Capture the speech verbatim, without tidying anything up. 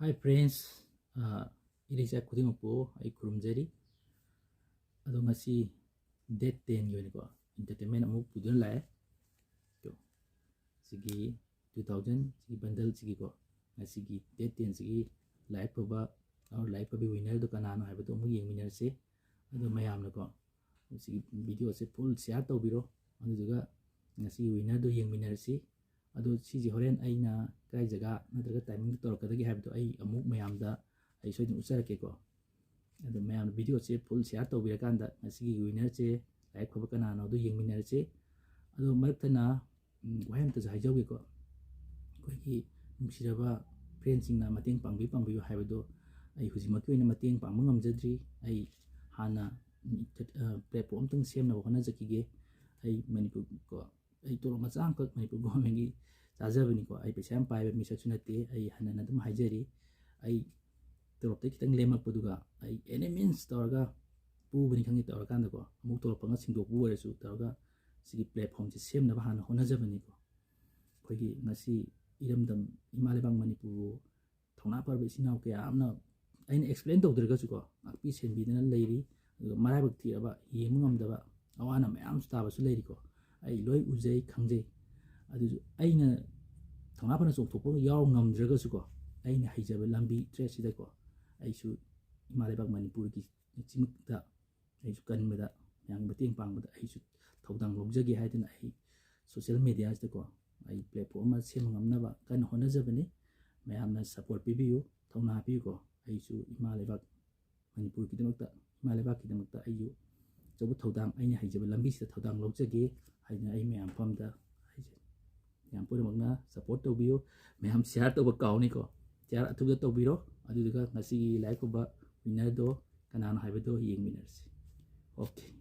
Hi friends, ꯏꯔꯩꯆꯥ ꯈꯨꯗꯤꯡꯃꯛꯄꯨ ꯑꯩ ꯈꯨꯔꯨꯝꯖꯔꯤ꯫ ꯑꯗꯣ ꯉꯁꯤ date ten ꯒꯤ ꯑꯣꯏꯅꯀꯣ entertainment ꯑꯃꯨꯛ ꯄꯨꯗꯨꯅ ꯂꯥꯛꯑꯦ꯫ ꯁꯤꯒꯤ two thousand ꯁꯤꯒꯤ bundle ꯁꯤꯒꯤꯀꯣ, ꯉꯁꯤꯒꯤ date ten ꯁꯤꯒꯤ ꯂꯥꯏꯕꯛ ꯐꯕ or ꯂꯥꯏꯕꯛ ꯐꯕꯤ winner ꯗꯣ ꯀꯅꯥꯅꯣ ꯍꯥꯏꯕꯗꯣ ꯑꯃꯨꯛ ꯌꯦꯡꯃꯤꯟꯅꯔꯁꯤ꯫ ꯑꯗꯣ ꯃꯌꯥꯝꯅꯀꯣ ꯁꯤꯒꯤ video ꯁꯦ full share ꯇꯧꯕꯤꯔꯣ, ꯑꯗꯨꯗꯨꯒ ꯉꯁꯤꯒꯤ winner ꯗꯣ ꯌꯦꯡꯃꯤꯟꯅꯔꯁꯤ꯫ ꯑꯗꯣ ꯁꯤꯁꯦ ꯍꯣꯔꯦꯟ ꯑꯩꯅ ꯀꯗꯥꯏ ꯖꯒꯥ ꯅꯠꯇ꯭ꯔꯒ timing ꯗ ꯇꯧꯔꯛꯀꯗꯒꯦ ꯍꯥꯏꯕꯗꯣ ꯑꯩ ꯑꯃꯨꯛ ꯃꯌꯥꯝꯗ ꯑꯩ ꯁꯣꯏꯗꯅ ꯎꯠꯆꯔꯛꯀꯦꯀꯣ꯫ ꯑꯗꯣ ꯃꯌꯥꯝꯅ video ꯁꯦ full share ꯇꯧꯕꯤꯔꯀꯥꯟꯗ ꯉꯁꯤꯒꯤ winner ꯁꯦ ꯂꯥꯏꯕꯛ ꯐꯕ ꯀꯅꯥꯅꯣꯗꯣ ꯌꯦꯡꯃꯤꯟꯅꯔꯁꯤ꯫ ꯑꯗꯣ ꯃꯔꯛ ꯊꯠꯅ, ꯎꯝ, ꯋꯥꯍꯩ ꯑꯃꯇꯁꯨ ꯍꯥꯏꯖꯍꯧꯒꯦꯀꯣ꯫ ꯑꯩꯈꯣꯏꯒꯤ ꯅꯨꯡꯁꯤꯔꯕ friend ꯁꯤꯡꯅ ꯃꯇꯦꯡ ꯄꯥꯡꯕꯤꯌꯨ, ꯄꯥꯡꯕꯤꯌꯨ ꯍꯥꯏꯕꯗꯣ ꯑꯩ ꯍꯧꯖꯤꯛꯃꯛꯀꯤ ꯑꯣꯏꯅ ꯃꯇꯦꯡ ꯄꯥꯡꯕ ꯉꯝꯖꯗ꯭ꯔꯤ꯫ ꯑꯩ ꯍꯥꯟꯅ, ꯎꯝ, ꯑ, platform ꯑꯝꯇꯪ ꯁꯦꯝꯅꯕ ꯍꯣꯠꯅꯖꯈꯤꯒꯦ꯫ ꯑꯩ ꯃꯅꯤꯄꯨꯔ ꯀꯣ, ꯑꯩ ꯇꯣꯂꯣꯞ ꯃꯆꯥ ꯑꯃꯈꯛ ꯃꯅꯤꯄꯨꯔ government ꯀꯤ ꯆꯥꯖꯕꯅꯤꯀꯣ꯫ ꯑꯩ ꯄꯩꯁꯥ ꯌꯥꯝ ꯄꯥꯏꯕ ꯃꯤꯁꯛꯁꯨ ꯅꯠꯇꯦ꯫ ꯑꯩ ꯍꯟꯅ ꯍꯟꯅ ꯑꯗꯨꯝ ꯍꯥꯏꯖꯔꯤ, ꯑꯩ ꯇꯣꯂꯣꯞꯇꯩ ꯈꯤꯇꯪ ꯂꯦꯝꯃꯛꯄꯗꯨꯒ ꯑꯩ any means ꯇꯧꯔꯒ ꯄꯨꯕꯅꯤ ꯈꯪꯗꯦ ꯇꯧꯔꯀꯥꯟꯗꯀꯣ, ꯑꯃꯨꯛ ꯇꯣꯂꯣꯞ ꯐꯪꯉ ꯁꯤꯡꯗꯣꯛꯄ ꯑꯣꯏꯔꯁꯨ ꯇꯧꯔꯒ ꯁꯤꯒꯤ platform ꯁꯦ ꯁꯦꯝꯅꯕ ꯍꯥꯟꯅ ꯍꯣꯠꯅꯖꯕꯅꯤꯀꯣ꯫ ꯑꯩꯈꯣꯏꯒꯤ ꯉꯁꯤ ꯏꯔꯝꯗꯝ ꯏꯃꯥ ꯂꯩꯕꯥꯛ ꯃꯅꯤꯄꯨꯔꯕꯨ ꯊꯧꯅꯥ ꯐꯔꯕ ꯏꯆꯤꯟ ꯏꯅꯥꯎ ꯀꯌꯥ ꯑꯃꯅ ꯑꯩꯅ explain ꯇꯧꯗ꯭ꯔꯒꯁꯨꯀꯣ, ꯉꯥꯛꯄꯤ ꯁꯦꯟꯕꯤꯗꯅ ꯂꯩꯔꯤ꯫ ꯑꯗꯨꯒ ꯃꯔꯥꯏꯕꯛ ꯊꯤꯔꯕ, ꯌꯦꯡꯕ ꯉꯝꯗꯕ, ꯑꯋꯥ ꯑꯅꯥ ꯃꯌꯥꯝ ꯑꯃꯁꯨ ꯇꯥꯕꯁꯨ ꯂꯩꯔꯤꯀꯣ꯫ ꯑꯩ ꯂꯣꯏ ꯎꯖꯩ, ꯈꯪꯖꯩ꯫ ꯑꯗꯨꯁꯨ ꯑꯩꯅ ꯊꯧꯅꯥ ꯐꯅ ꯆꯣꯡꯊꯣꯛꯄ ꯌꯥꯎ ꯉꯝꯗ꯭ꯔꯒꯁꯨꯀꯣ, ꯑꯩꯅ ꯍꯩꯖꯕ ꯂꯝꯕꯤ thread ꯁꯤꯗꯀꯣ, ꯑꯩꯁꯨ ꯏꯃꯥ ꯂꯩꯕꯥꯛ ꯃꯅꯤꯄꯨꯔꯒꯤ ꯆꯤꯃꯛꯇ ꯑꯩꯁꯨ ꯀꯟꯕꯗ, ꯃꯌꯥꯝꯒꯤ ꯃꯇꯦꯡ ꯄꯥꯡꯕꯗ ꯑꯩꯁꯨ ꯊꯧꯗꯥꯡ ꯂꯧꯖꯒꯦ ꯍꯥꯏꯗꯨꯅ ꯑꯩ social media ꯁꯤꯗꯀꯣ ꯑꯩ platform ꯑꯃ ꯁꯦꯝꯕ ꯉꯝꯅꯕ ꯀꯟꯅ ꯍꯣꯠꯅꯖꯕꯅꯤ꯫ ꯃꯌꯥꯝꯅ support ꯄꯤꯕꯤꯌꯨ, ꯊꯧꯅꯥ ꯄꯤꯌꯨꯀꯣ꯫ ꯑꯩꯁꯨ ꯏꯃꯥ ꯂꯩꯕꯥꯛ ꯃꯅꯤꯄꯨꯔꯒꯤꯗꯃꯛꯇ, ꯏꯃꯥ ꯂꯩꯕꯥꯛꯀꯤꯗꯃꯛꯇ ꯑꯩꯁꯨ ꯑꯆꯧꯕ ꯊꯧꯗꯥꯡ, ꯑꯩꯅ ꯍꯩꯖꯕ ꯂꯝꯕꯤꯁꯤꯗ ꯊꯧꯗꯥꯡ ꯂꯧꯖꯒꯦ ꯍꯥꯏꯗꯨꯅ ꯑꯩ ꯃꯌꯥꯝ ꯃꯐꯝꯗ ꯍꯥꯏꯖꯩ꯫ ꯃꯌꯥꯝ ꯄꯨꯝꯅꯃꯛꯅ support ꯇꯧꯕꯤꯌꯨ꯫ ꯃꯌꯥꯝ share ꯇꯧꯕ ꯀꯥꯎꯅꯤꯀꯣ꯫ Share ꯑꯊꯨꯕꯗ ꯇꯧꯕꯤꯔꯣ꯫ ꯑꯗꯨꯗꯨꯒ ꯉꯁꯤꯒꯤ ꯂꯥꯏꯕꯛ ꯐꯕ winner ꯗꯣ ꯀꯅꯥꯅꯣ ꯍꯥꯏꯕꯗꯣ ꯌꯦꯡꯃꯤꯟꯅꯔꯁꯤ꯫ Okay꯫